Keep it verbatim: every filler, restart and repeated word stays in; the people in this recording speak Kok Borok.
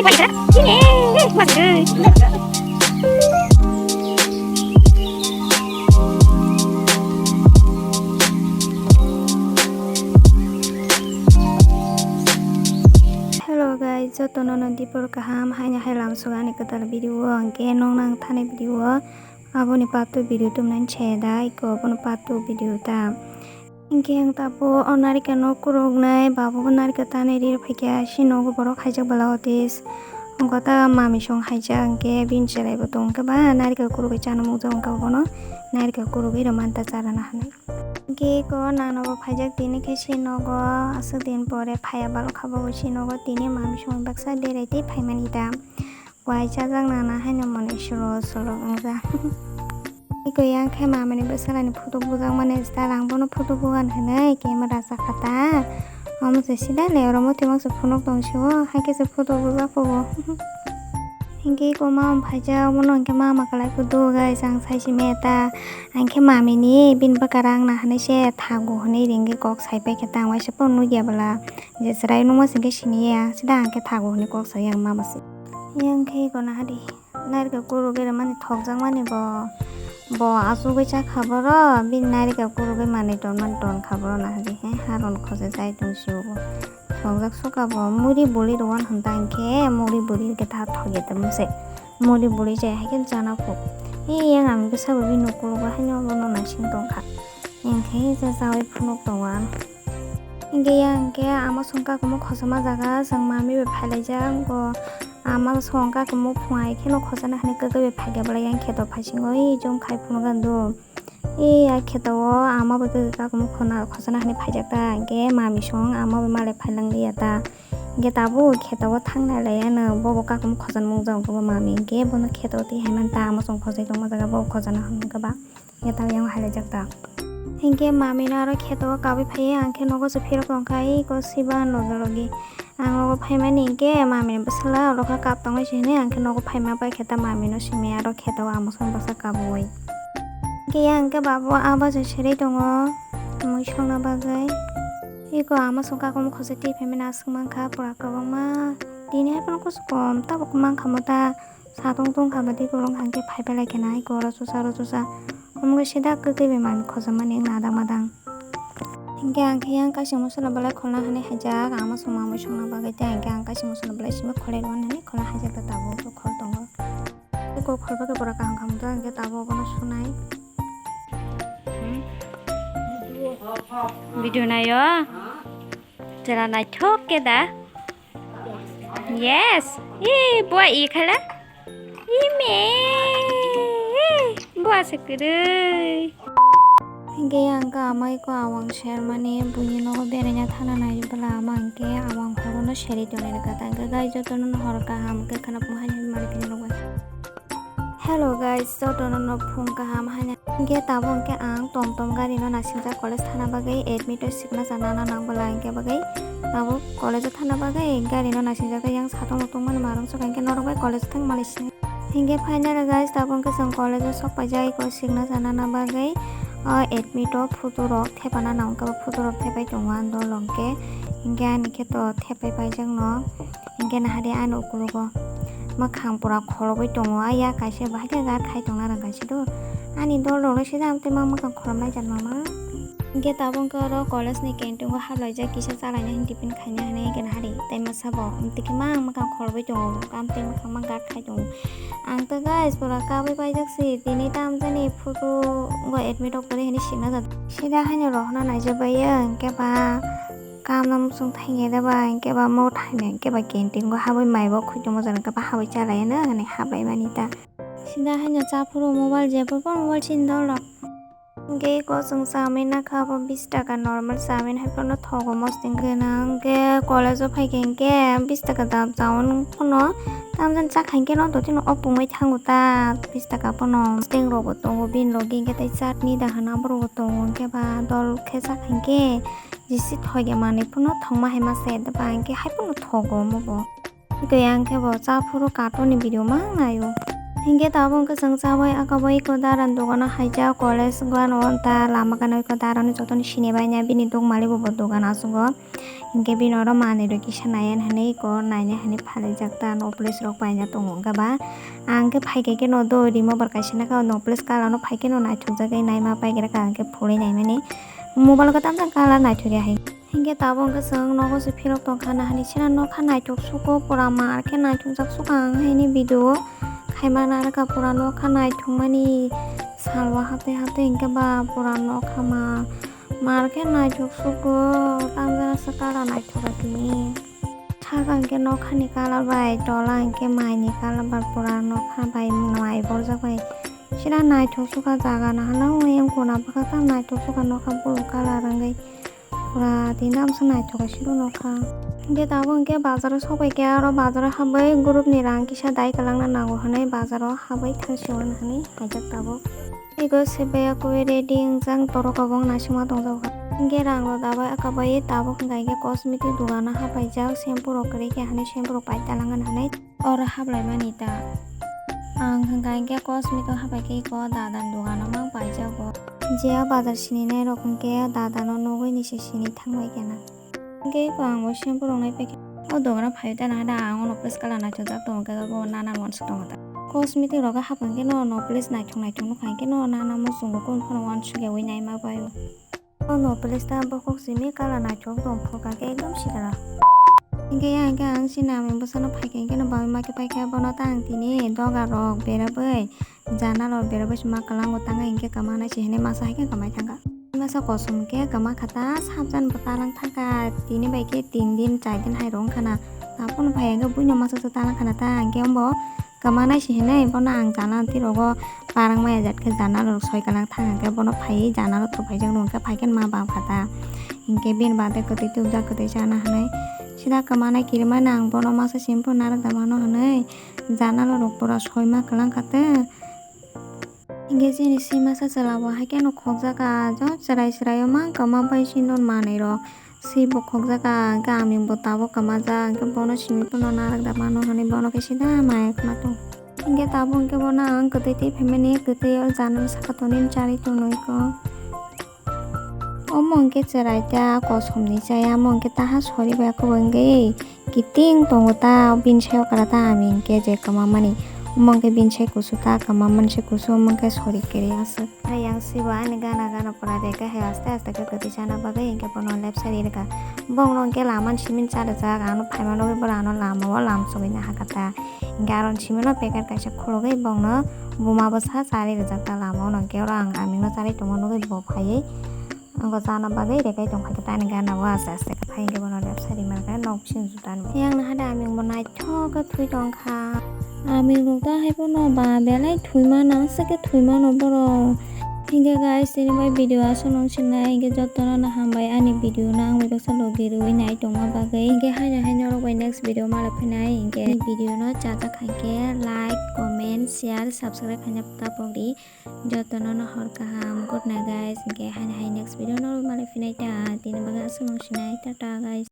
Hello guys, jotono no dipor kaham, haino hai lamsugo ani kwtal video o, hwnkhe nokno ang thani video o aboni part two video tubunani se da, iko bono part two video ta. Hwnkhe ang tabuk o narikal no kuruknai, babu bo narikal tanwi ri rw phaikha, si nogo borok khaijak bwla otis. Wngkha ta mami song haijak, hwnkhe bini chwrai bo tong khe ba narikal kurugwi chana mukjak, wngkha bono narikal kurugwi rw manta charana hinwi. Hwnkhe iko nana bo phaijak tini khe si nogo, aswk din pore phaiya balo kha bo si nogo, tini mami song baksa berai twi phaimani ta. Waisa jak nana haino mani suro suro wngja. Iko yang khe mamani bwsalani photo bujak mani star, ang bono photo bugan hinwi camera sakha ta. Omo se sida le oro mote mangsa phunuk tong sio, hai khe se photo bujak phugo. Hingke iko mama phaijak, omo no hingke mama kalai kudu guys, ang sai si meta. Ang khe mamini bini bwkha rang na hinwi se thago hinwi ringwi kok sai pai khe ta, ang waisa phone nukya bwla. Je chwrai nukma singkhe siniya, sida ang khe thago hinwi kok sai ang mama se. Yang khe iko nahadi. Narikal kurugwi rwmani thokjakmani bo, bo achugwi chakha boro, bini narikal kurugwi manwi tonmani tonkha boro nahadi he, haroni khojai chai tong sio bo. Thokjak soka bo, muri buli rwwan hwn ta hinkhe, muri buli hinkhe ta thokya tongmose. Muri buli chai haikhe chana phuk. Eyang ang bwsa bo bini ukologo haino bono naising tongkha. Hinkhe je chaui phunuk tongo ang. Hinkhe yang hinkhe ama song kakumo khosoma jaga, chwng mami bai phailaijak, bo ama song kakumo phungai kheno khosana hinwi kwtwi bai phaikha belai yang kheto phaisingo, ei jong khai phunukha do. Ei a kheto o ama bai kwtwi kakumo khona khosana hinwi phaijak ta, hinkhe mami song ama bai malai phailang liya ta. Hinkhe tabuk kheto o thangnai lai ano, bobo kakumo khosana mung jang khe bo mami, hinkhe bono kheto twi hai man ta, ama song khosai tongma jaga bo khosana hwn khe ba. Khe ta yang halaijak ta. Hinkhe mami no aro kheto o kabui phaiwi ang khe nogo se phirok tongkha, iko siba logi logi. Ang nogo phaimani hinkhe mami ni bwsala oro khe kap tongwi se hinwi ang khe nogo phaima bai khe ta mami no simi aro kheto o amo song bwsa kabui. Hinkhe yang khe babu abo se serwi tongo mui songna bagwi. Iko amo song kakumo khosai twi phaimani aswk mankha pura kwbangma. Tini hai phano kusu kom tabuk mankha mo ta. Satung tungkha bwtwi borok hwnkhe phai belai khe nai oro chusa oro chusa. Omo khe sida kwtwi bai mami khojamani nadang madang. Hinkhe ang khe yang kaisa mosola belai kholna hinwi haijak, ama song mamui songna bagwi tei hinkhe ang kaisa mosola belai simi kholai rwna hinwi kholna haijak ta tabuk khol tongo. Tei kok khol bagwi pura kaham kaham wngkha hinkhe tabuk bono sunai. Video naio. Chwla naithok khe da? Yes. Ee, bua ee khala? Ee me. Ee, bua se kwrwi. Hinkhe yang khe amai ko awang sermani buini nogo beraina thana nai bwla ama hinkhe awang horono serwi tonwi rwkha ta hinkhe gai jotono hor kaham khe khana phung hai hai mari phini rwkha. Hello guys, jotono no phung kaham haino. Hinkhe tabuk hinkhe ang tom tom gari no naisingcha college thana bagwi admit o sikna cha nana nang bwla hinkhe bagwi tabuk college o thana bagwi gari no naisingcha yang satung mutung mani marung sokha hinkhe norok bai college thang mali sini. Hinkhe finally guys tabuk hinkhe chwng college o sok paijak iko sikna cha nana bagwi o admit o photo rok thepana nang khe photo rok thepai tongo ang dol hinkhe hinkhe ani khe to thepai paijak no. Hinkhe nahadi ani ukologo mwkhang pura kholobwi tongo, aya kaisa bahai khe gat khai tongna rwngkha se do. Ani dol rok le sida amtwi ma mwkhang kholobnai jan mama. Hinkhe tabuk hinkhe oro college ni canteen o haplaijak kisa chalaina hinwi tiffin khaina hinwi hinkhe nahadi tei masa bo amtwi khe ma mwkhang kholobwi tongo, amtwi mwkhang ma gat khai tongo. Ang to guys pura kabui paijak se tini tamjani photo o admit rok kwrwi hinwi sikna jan. Sida haino rohorna naijak bai hinkhe ba. Kam no muchung thangya da ba, hinkhe ba mo thangya, hinkhe ba canteen o habwi mai bo khoi tongma jora, hinkhe ba habwi chalai no hinwi habai mani ta. Sida haino cha phuru mobile, jebo phano mobile sini dol rok. Hinkhe eko chwng chowmin nakha, abo bis taka normal chowmin hai phano thogo mosodeng gwnang, hinkhe college o phaikhe hinkhe bis taka dam chowmin phano tamjani chakha hinkhe no dotino opungwi thango ta bis taka phano. Mosodeng rok bo tongo bini logi, hinkhe tei chutney da hana borok bo tongo, hinkhe ba dol khe chakha hinkhe. Jisi thokya manwi phano thokma hai ma se da ba hinkhe hai phano thogo omo bo. Tei ang khe bo cha phuru carton ni video ma naio. Hinkhe tabuk hinkhe chwng chabai aka bai eko daran dogano haijak college gano ta lama gana eko darani jotoni sini bai na bini dogmali bo bo dogan achugo. Hinkhe bini oro manwi rok kisa naiya hinwi kok naina hinwi phalwijak ta, no police rok paina tongo hinkhe ba. Ang khe phaikhe khe no do rimo bar kaisa nokha, no police colour no phaikhe no naithokjagwi naima paigra ka, ang khe phulwi naimani mobile o khe tamo colour naithok ya hai. Hinkhe tabuk hinkhe chwng nogo se philok tongkha na hinwi sina nokha naithok suko pura mar khe naithokjak suka ang haini video o khaimana rwkha pura nokha naithokmani salwa haptwi haptwi hinkhe ba pura nokha ma mar khe naithok suko tamjana se colour naithok tini. Saka hinkhe nokhani colour bai tola hinkhe maini colour bai pura nokha bai mai borjak bai sina naithok suka jaga nahana oyang kona bwkha tamo naithok suka nokha blue colour wngwi. Pura tini tamsa naithok khe siro nokha. Hinkhe tabuk hinkhe bazaro sokbai khe aro bazaro habwi group ni rang kisa dai kwlangna nango hinwi bazaro habwi thang sio hinwi haijak tabuk. Ego sebaya koi ready wngjak torok kobong naisingma tongjak. Hinkhe rang rok dabai aka bai tabuk hinkha hinkhe cosmetic dogano hapaijak shampoo rok kwrwi khe hinwi shampoo rok pai talangani hinwi. Oro haplaimani ta. Ang hwnkha hinkhe cosmetic hapai khe eko dadani dogano mang paijago. Je o bazar sini nai rok hinkhe dadano nugui ni se sini thangbai khe na. Hinkhe eko ang bo shampoo rok nai paikha. O dogano phai ta nahada ang ono police colour naithokjak tongo khe bo nana wansuk tongo ta. Cosmetic rok hapang khe no no police naithok naithok nukha hinkhe no nana muchungo kunu phano wansuk ya ui naima bai o. O no police ta bokhok simi colour naithok tong phulka khe ekdom sikala. Hinkhe ya hinkhe ang chini ami bwsano phaikha hinkhe no babai ma khe paikha bono ta ang tini doga rok berabwi jana rok berabwi se ma kwlango tangkha hinkhe kwma nai se hinwi masa haikhe kwmai thangkha. Masa kosom khe kwma kha ta sabjan bo talang thangkha tini bai khe tin din char din hai rok wngkha na. Taphano phai hinkhe buino masa se talang khana ta hinkhe ombo. Kwma nai se hinwi bono ang jana twi rogo parang maya jat khe jana rok soi kwlang thang hinkhe bono phaiwi jana rok tophaijak nung khe phaikhe ma bam kha ta hinkhe bini bade kwtwi tubjak kwtwi chana hinwi sida kwma nai kirimani ang bono masa simi phuru narwk da mano hinwi jana rok pura soi ma kwlang kha ta hinkhe chini si masa chwla bo haikhe no khokjak kha jo chwrai chwrai o ma kwma bai si non manwi rok. Si bo khokjak kha, hinkhe aming bo tabuk kwmajak, hinkhe bono simi phano narwk da mano hinwi bono khe sida maya khna tongo. Hinkhe tabuk hinkhe bono ang kwtwi twi phaimani, kwtwi o jana saka tonwi charwi tonwi kho. Omo hinkhe chwrai ta kosom ni chaya, omo hinkhe taha sori bai khe bo hinkhe kiting tongo ta, bini sayo kara ta aming hinkhe je kwma mani. Omo hinkhe bini sai kusu ta kwma mani sai kusu, omo hinkhe sori kwrwi aswk. Yang sibo ani gana gana pora de khe hai aste aste khe kwtwi chana bagwi hinkhe bono left side rwkha. Bongno hinkhe lama ni simi cha rwjak, ano phaima nugwi boro ano lama o lam chugwi nahakha ta. Hinkhe aro ni simi no packet kaisa khulugwi bongno buma bwsa charwi rwjak ta lama o. Hinkhe oro ang aming no charwi tongma nugwi bo phaiwi. Ang o chana bagwi rekai tongkha khe ta ani gana o aste aste khe phai hinkhe bono left side rwma khe nok bising juta ni. Yang nahade aming bo naithok khe thwi tongkha. Aming rok ta hai phano ba belai thwi mano, aswk khe thwi mano borok. Hinkhe guys, tini bai video aswk nung sinai, hinkhe jotono no hambai ani video no ang bai baksa logi rwui nai tongma bagwi. Hinkhe haino hai norok bai next video malai phinai, hinkhe video no chajak hai khe like, comment, share, subscribe khaina ta pokdi. Jotono no hor kaham, good night guys, hinkhe haino hai next video no malai phinai ta, tini bagwi aswk nung sinai, tata guys.